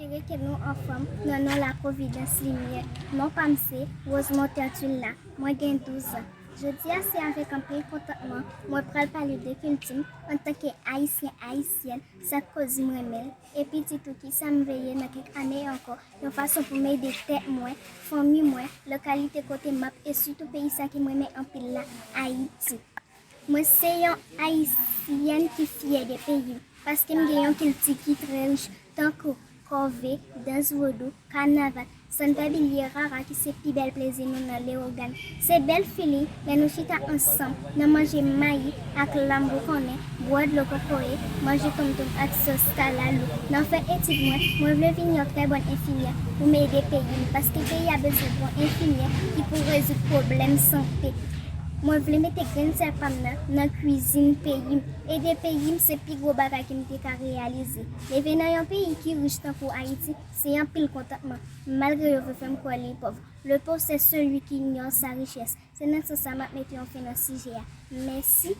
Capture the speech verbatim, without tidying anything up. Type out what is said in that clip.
Espere ke nou anfòm nan non la Providence Limyè. Non pa m se Rosemond Tertulla. Mwen gen douz an. Jodi a se avèk anpil kontantman mwen pral pale de kilti m antanke Ayisyen, Ayisyèn, sa k koz m renmen l, epi sitou kisa m veye nan kèk ane ankò, yon fason pou m ede tèt mwen, fanmi mwen, lokalite kote m ap, e sitou peyi sa ke m renmen anpil la, Ayiti. Mwen se yon Ayisyèn ki fyè de peyi m, paske m gen yon kilti ki trè rich, tankou kòve, dans vodou, kanaval, san pa bliye rara ki se pi bèl plezi nou nan Leyogàn. Se bèl feeling lè nou chita ansanm nan manje mayi ak lam boukannen, bwè dlo kokoye, manje tonmtonm ak sòs kalalou. Nan fè etid mwen, mwen vle vin yon trè bòn enfimyè pou m ede peyi m, paske peyi a bezwen bon enfimyè ki pou rezoud pwoblèm sante. Mwen vle mete grenn sèl pa m nan nan kwizin peyi m. Ede peyi m se pi gwo bagay ke m te ka reyalize. Leve nan yon peyi ki rich tankou Ayiti, se anpil kontantman, malgre yo vle fè m kwè li pòv. Le pauvre, c'est celui qui ignore sa richesse. Se nan sans sa m ap mete yon fen nan sijè a. Mèsi.